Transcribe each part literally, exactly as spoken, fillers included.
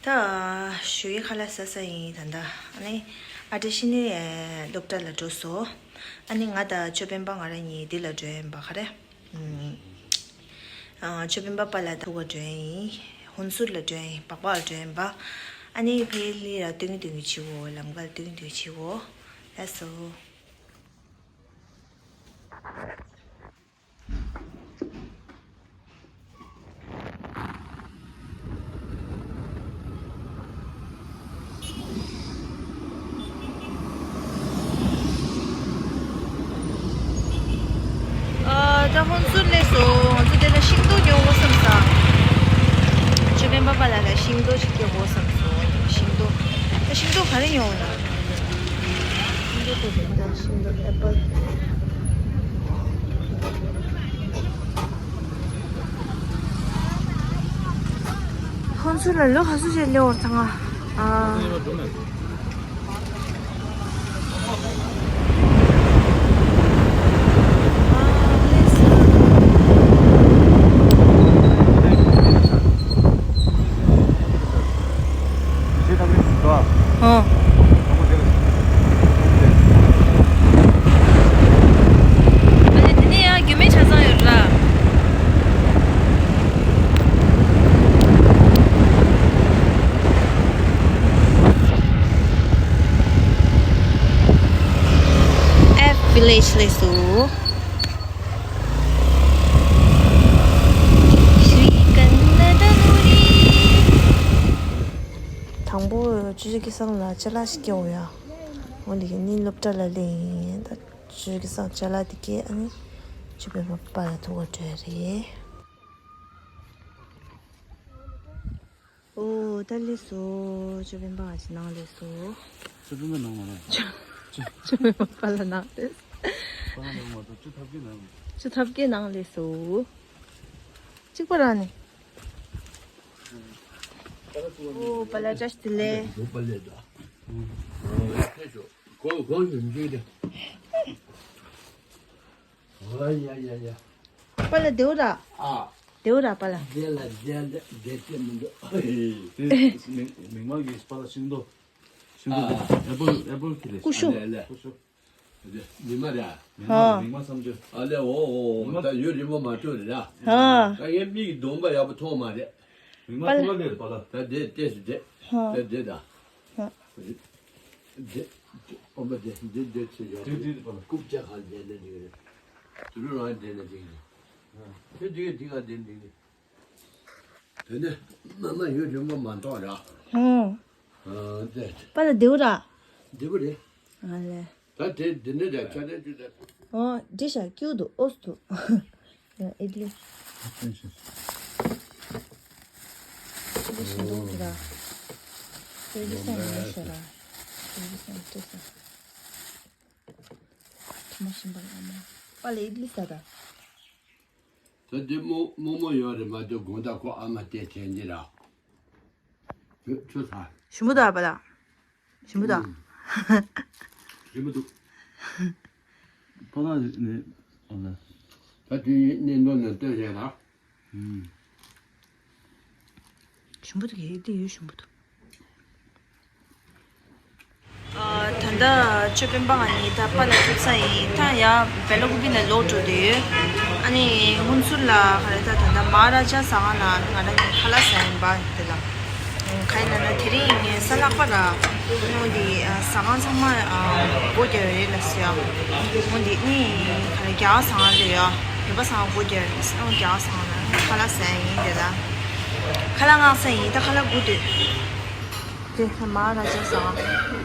ད་ཞོགས་ཀས་ཁ་ལག་ཟ་ས་ཡིན་ད་ལྟ། ཨ་ནི་ཨ་བཀྲ་ཤིས་ནི་སློབ་གྲྭ་ལ་འགྲོ་སོང་། ཨ་ནི་ང་དང་ཅོ་སྤེན་པ་ང་རང་གཉིས་འདི་ལ་འགྲོ་ཡིན་པ། ག་རེ། ཨ། ཅོ་སྤེན་པ་པཱ་ལགས་ཐུག་ག་འགྲོ་ཡིན། ཧོན་སུར་ལ་འགྲོ་ཡིན། སྦག་སྦག་ལ་འགྲོ་ཡིན་པ། ཨ་ནི་ཕ་གི་ལ་སྟོན་གྱི་སྟོན་གྱི་བྱེད་དགོས། ལམ་ཁ་ལ་སྟོན་གྱི་སྟོན་གྱི་བྱེད་དགོས། ལགས་སོ། ཨ། ད་ཧོན་སུར་སླེབས་སོང་། ང་ཚོ་དེ་ལ་ཤིང་ཏོག་ཉོ་དགོས་བསམ་སོང་། ཅོ་སྤེན་པ་པཱ་ལགས་ལ་ཤིང་ཏོག་ཅིག་སྐྱེ་དགོས་བསམ་སོང་། ཤིང་ཏོག་ད་ཤིང་ཏོག་ག་རེ་ཉོ་འོང་ན། ཤིང་ཏོག་དེ་འདྲ་ཤིང་ཏོག་ཨེ་པལ། ཧོན་སུར་ལ་ལོ་ག་ཚོད་ཅིག་སླེབས་འོང་ད་ང་། ཨ། ཨོ། ཨ་ལེ། དེ་ནས་ཡང་རྒྱུད་སྨད་ཆ་ཚང་ཡོད་ར། ཨེ་ཕི་ལེཇ་སླེབས་སོང་། དང་པོ་ཅོ་ཅོ་སྐལ་བཟང་ལ་ཅ་ལག་ཞིག་སྐྱེལ་འོང་ཡ། འོ་འདི་ག་ནི་སློབ་གྲྭ་ལ་སླེབས་ཡིན། ད་ཅོ་ཅོ་སྐལ་བཟང་ཅ་ལག་འདི་སྐྱེལ། ཨ་ནི་ཅོ་སྤེན་པ་པཱ་ལགས་ཐུག་ག་འགྲོ་ཡ་རེད། ཨོ། ད་སླེབས་སོང་། ཅོ་སྤེན་པ་ཨ་ཅེ་ནང་སླེབས་སོང་། ཅོ་སྤེན་པ་ནང་མ་ནང་། ཅོ་ཅོ་སྤེན་པ་པཱ་ལགས་ནང་སླེབས། པཱ་ལགས་ནང་མ་གཏོགས་ཅོ་ཐབས་ཀྱི་ནང་། ཅོ་ཐབས་ཀྱི་ནང་སླེབས་སོང་། གཅིག་པ་རང་ནི། ཨོ། པཱ་ལགས་བཀྲ་ཤིས་བདེ་ལེགས། ཨོ། པཱ་ལགས་ད། ཨོ། ཡ་ཕེབས་ཤོག་གོང་གོང་ཞིག་འཇུས་ཏེ། ཨོ་ཡ་ཡ་ཡ། པཱ་ལགས་བདེ་པོ་ར། ཨ། བདེ་པོ་ར་པཱ་ལགས། བདེ་ལ་བདེ་ལ་བདེ་ཚད་མི་འདུག་དེ་མིག་མིག་དམར་གྱི་པཱ་ལགས་ཤིང་ཏོག་ཤིང་ཏོག་དེ་ཨ་ཨེ་པལ་ཨེ་པལ་ཁྱེར་རེད། ཀུ་ཤུ། ཨ་ལེ་ལེ། ཀུ་ཤུ། དེ་མིག་དམར་རེད། མིག་དམར། ཨ། མིག་དམར་བསམ་ཚུལ། ཨ་ལེ། འོ་འོ་འོ། མིག་དམར། ད་ཡུན་རིང་པོ་མ་ཐུག་རེད་ལ། ཨ། ད་ངའི་མིག་གི་གདོང་པ་ཡག་པོ་མཐོང་མ་རེད། མིག་དམར་པཱ་ལགས། ཐུག་པ་ལེ་པཱ་ལགས། ད་དེ་ལྟས་སུ་བསྡད། ཧ། ད་དེ་ད། ཧ། འདི། འདི། འདི་སྤོམ་པ་འདི་འདི་འདི་ཚེ་ཡོད། འདི་འདི་འདི་པ་ལ། རྐུབ་བཀྱག་གང་འདྲེན་ན་འགྲིག་རེད། དུ་རུ་རང་འདྲེན་ན་འགྲིག་རེད། དེ་འདི་འདི་ག་འདི་འགྲིག་རེད། དེ་ནས་མ་མ་ཡུན་རིང་པོ་མ་ཐོག་ར། ཧུང་། ཨ་འདི། པཱ་ལགས་བདེ་པོ་ར། བདེ་པོ་རེད། ཨ་ལེ། ད་དེ་འདི་ནས་ད་ཆ་ནས་ཅི་ད། ཨོ་འདི་ཤ་སྐྱུག་འདུག་ཨོ་སུ་འདུག་ཡང་ཨི་ཌི་ལི། ཨི་ཌི་ལི་ཞིམ་པོ་འདུག་ར། ཨི་ཌི་ལི་སང་ཉོས་ཤོག་ར། ཨི་ཌི་ལི་སང་སྤྲད་སོང་། ཐུ་མ་ཞིམ་པོ་ཨ་མ། པཱ་ལགས་ཨི་ཌི་ལི་ཟ་ད། ད་འདི་རྨོ་རྨོ་མོ་ཡོད་རེད་མ་གཏོགས་དགོང་དག་ཁོ་ཨ་མ་དེ་དྲན་གྱི་ར། ཁྱོད་ཁྱོད་ཟ། ཞིམ་པོ་འདུག་ཨ་པཱ་ལགས། ཞིམ་པོ་འདུག་ཞིམ་པོ་འདུག་པཱ་ལགས་ནི་ཨ་ལ། ད་དུས་ཡིན་གནས་མདོ་ནས་ལྟོས་བྱས་ལ། ཞིམ་པོ་འདུག་ཡིད་དེ་ཡོད་ཞིམ་པོ་འདུག་ཨ། ད་ལྟ་ཅོ་སྤེན་པ་ང་གཉིས་ད་པཱ་ལགས་ཐུག་ས་ཡིན། ད་ཡ་བེ་ལ་ཀུ་པི་ནས་ལོག་འགྲོ་དུས། ཨ་ནི་ཧུན་སུར་ལ་ག་རེ་ད་ད་ལྟ་མ་ཧ་ར་ཇ་ཟ་ག་ན་ང་རང་གཉིས་ཁ་ལག་ཟ་ཡིན་པ་དེ་ལ། ག་ཡིན་ལབ་ན་དེ་རིང་ངའི་གཟའ་ལྷག་པ་ར། འོ་འདི་ཟ་ཁང་ཚང་མ་སྒོ་རྒྱབ་ཡོད་རེད་ལབ་སོང་ཡ། འོ་འདི་ནི་ག་རེ་རྒྱ་གར་ཟ་ཁང་རེད་ཡ། བོད་པ་ཟ་ཁང་སྒོ་རྒྱབ་ཡོད་རེད། འོ་རྒྱ་གར་ཟ་ཁང་ལ་ཁ་ལག་ཟ་ཡ་ཡིན་དེ་ལ། ཁ་ལག་མངགས་ས་ཡིན། ད་ཁ་ལག་སྒུག་སྡོད། དེ་མ་ཧ་ར་ཇ་ཟ་ཁང་།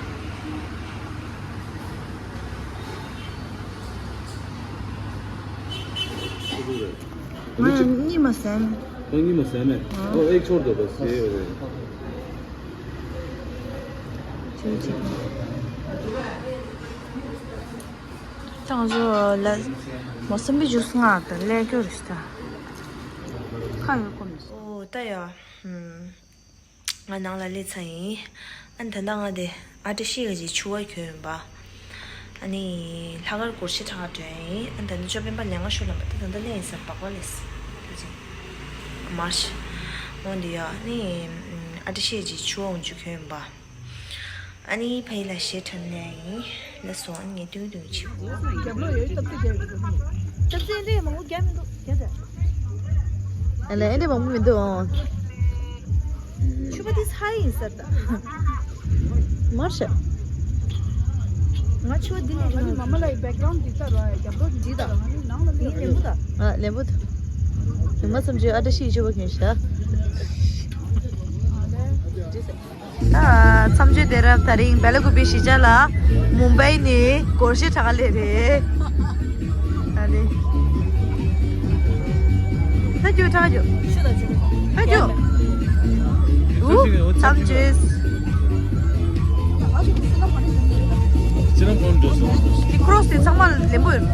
ང་གཉིད་མ་ཟ་མེད། ཁོ་གཉིད་མ་ཟ་མེད། ཨ། ཨོ་ཨེག་ཆོར་དོ་བ་སེ་ཡོད་རེད། ཅིག་ཅིག་ད་ང་ཚོ་ལ་མོ་སམ་པི་ཇུས་མངགས་ད་ལས་སྐྱོར་རེད་ད། ཁ་ཡོད་གོ་མི་སོང་། ཨོ་ད་ཡ། ཧུམ། ང་ནང་ལ་སླེབས་ཚར་ཡིན། ཨ་ནི་ད་ལྟ་ང་དེ་ཨ་བཀྲ་ཤིས་ཀྱི་ཕྱུ་པ་གྱོན་ཡིན་པ། ཨ་ནི་ལྷག་དཀར་སྒོར་གཞས་འཁྲབ་ག་འགྲོ་ཡ་ཡིན། ཨ་ནི་ད་ལྟ་ཅོ་སྤེན་པ་ལས་ཀ་ཤོར་ལབ་པ། ད་ད་ལྟ་སླེབས་ཡིན་ཟེར་སྦག་སྦག་སླེབས་སོང་། དེ་བཞིན་མར་ཤི། འོ་འདི་ཡ་ཨ་ནི་ ཨ་ཏི་ཤེས་ཀྱི་ཆུ་བོ་འོང་ཆུ་གྱོན་པ། ཨ་ནི་ཕ་ཡི་ལ་ཞེ་དྲན་ནས་ཡིན། ལ་སོང་ཨ་ནི་ངས་ཏུང་ཏུང་ཆི་བོ། རྒྱབ་ལོགས་ཡོད་སྟབས་བདེ་རྒྱབ་ཡོད། སྟབས་བདེ་འདི་མང་པོ་རྒྱབ་མི་འདུག་རྒྱབ་དེ། ཨ་ལས་ཨེ་འདྲ་མང་པོ་མི་འདུག་ཨང་། ཆུ་བ་འདི་ཚ་ཡིན་ཟེར་ད། མར་ཤ། ང་ཆུ་བ་འདི་ནས་རིང་། མ་མ་ལ་ཡི་background འདི་ལྟར་ར་རྒྱབ་ལོགས་འདི་ལྟར། ང་ནི་ནང་ལ་འདི་ལེན་པོ་ད། ཨ་ལེན་པོ་ད། མི་མ་བསམ་ཆུ་ཨ་ཏི་ཤེས་ཆུ་བ་གྱོན་ཤ། ད་མཚམས་གཅོད་དེ་རབ་དེ་རིང་སྦེ་ལ་ཀུ་པི་གཞིས་ཆགས་ལ་མུམ་བྷའི་ནས་སྒོར་གཞས་གྲགས་ལས་རེད། ཨ་ནི། ད་རྒྱུ་གྲགས་རྒྱུ། ད་རྒྱུ། ཨུ། མཚམས་གཅོད། ཁྱེད་རང་གོན་འགྲོ་སོང་། དེ་ཁྲོག་སི་དེ་ཚང་མ་ལེན་པོ་ཡོད།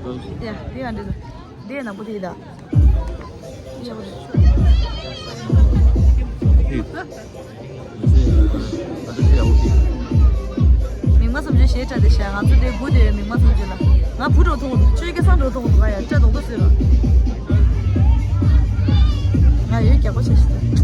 ཡ། དེ་ཡང་འདྲ་འདུག་དེ་ནག་པོ་དེ་ད། མིག་དམར་སུམ་ཅུ་ཞེ་དྲག་དེ་བྱས། ང་ཚོ་དེ་དགུ་དེ་མིག་དམར་སུམ་ཅུ་ལ། ང་བུ་འགྲོ་མཐོང་འདུག་ཆོས་སྐལ་བཟང་འགྲོ་མཐོང་འདུག་ང་ཡ་སྐྲ་རྡོག་རྡོག་བཟོས་ལ། ང་ཡོད་རྒྱག་པ་བྱས་ཤི་ད།